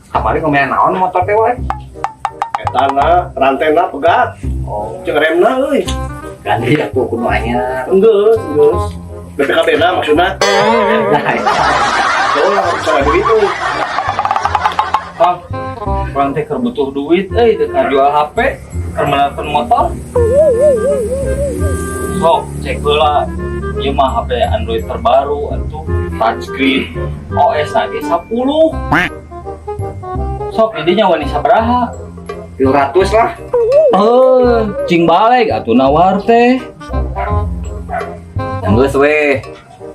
Kamari ngomean naon motor teh wae? Etana rantena pegat. Oh, Jeung remna euy. Ganti atuh kudu anyar. Enggeus, enggeus. BPKB na maksudna. Nah, Jauh sama duit euy. Bang, urang teh keur butuh duit euy, teu jual HP, keur menerkeun motor. Sok, cek heula. Ieu mah HP Android terbaru atuh, touchscreen, OS lagi 10. Sok, didinya wani sabaraha? 300 lah. Eh, cing balik atuh nawar teh. Geus we.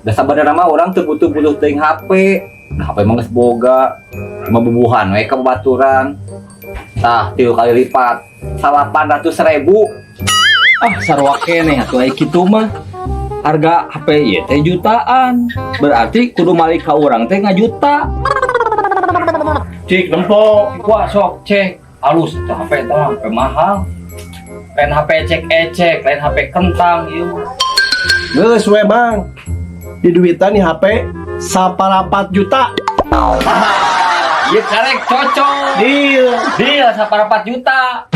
Da sabenerna mah urang teu butuh-butuh teuing HP. Nah, HP mah geus boga. Cuma bubuhan we ka babaturan. Tah, 3 kali lipat. 800.000. Ah, sarua keneh atuh aya kitu mah. Harga HP ieu teh jutaan. Berarti kudu malik ka urang teh ngajuta. Cik nempo. Wah, sok cek. Halus itu HP itu mah HP mahal. Lain HP ecek-ecek, lain HP kentang ieu mah. Geus we, Bang. Di duitan nih HP 4 juta. Ieu karek cocok. Deal. Deal 4 juta.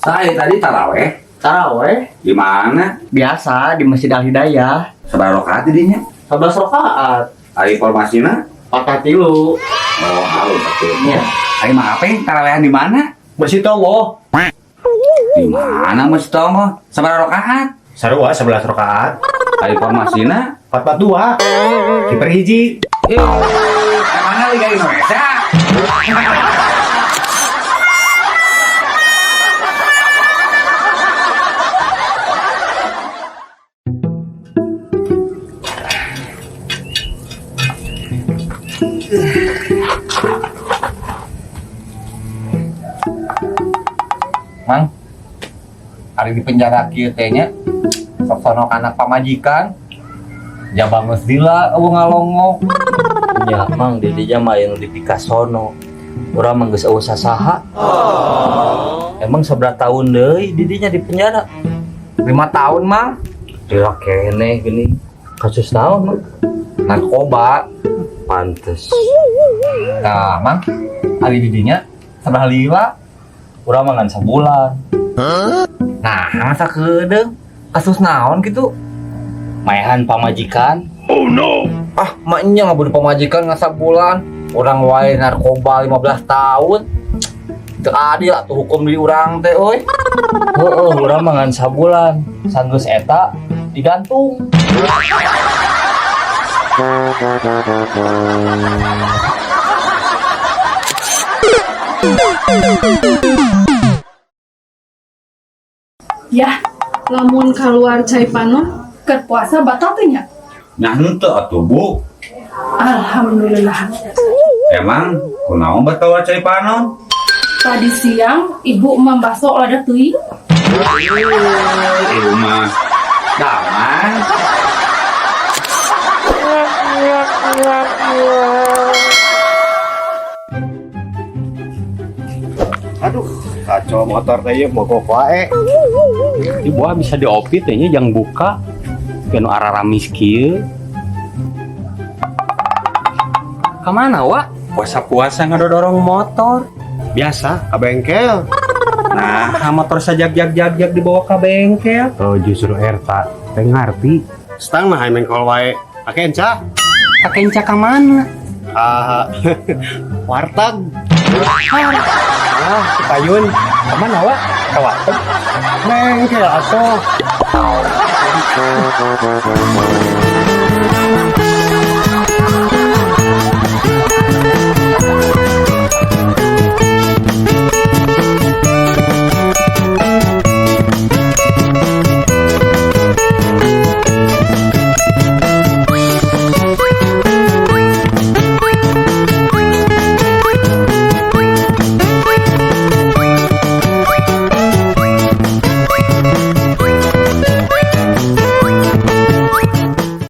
Saya tadi taraweh. Taraweh Di mana? biasa di Masjid Al Hidayah. Sabaraha rakaat didinya? 11 rakaat. Ari formasina? 4 tilu. Oh, halus atuh. Iya. Ari mah apa? Tarawehan di mana? Masjid Allah. Di mana Masjid Allah? Sabaraha rakaat? Sarua 11 rakaat. Ari formasina? 442. Kiper hiji. Eh, emangnya Liga Indonesia? Mang, ari di penjara kieu teh nya sok sono kana pamajikan. Jabang geus lila eueuh ngalongok. Ya, mang didinya mah aya nu dipikasono. Urang mah geus eueuh sasaha. Emang sabaraha tahun deui didinya di penjara? 5 tahun, Mang. Lila keneh gini. Kasus naon, Mang? Narkoba. Pantes. Nah, Mang, ari didinya sabaraha lila? Urang mah ngan sabulan. Nah, masa kedeung kasus naon gitu? Maehan pamajikan. Ah, maknya ngabunuh pamajikan ngan sabulan. Orang wae narkoba 15 tahun. Teu adil atuh hukum di urang teh euy. Heeh, urang mah ngan sabulan. Sanggeus eta digantung. Yah, lamun keluar cai panon keur puasa batal teh nya. Nah henteu atuh Bu. Alhamdulillah. Emang kunaon batal cai panon? Tadi siang ibu membaso lada teuing. Ieu mah damai. Aduh, kacau motor teh ieu mogok wae. Di buah bisa diopi teh nya jang buka. Piano araramis kieu. Kamana, Wak? Puasa-puasa ngadodorong motor. Biasa ka bengkel. Nah, motor sajag-jag-jag-jag dibawa ke bengkel. Oh, justru eta teh ngarti. Stang mah hayang mengkol wae. Kakenca. Kakenca ka mana? Ah, warteg. Ah, si Payun. Kamana, Wak? Ka warteg. Bengkel atuh.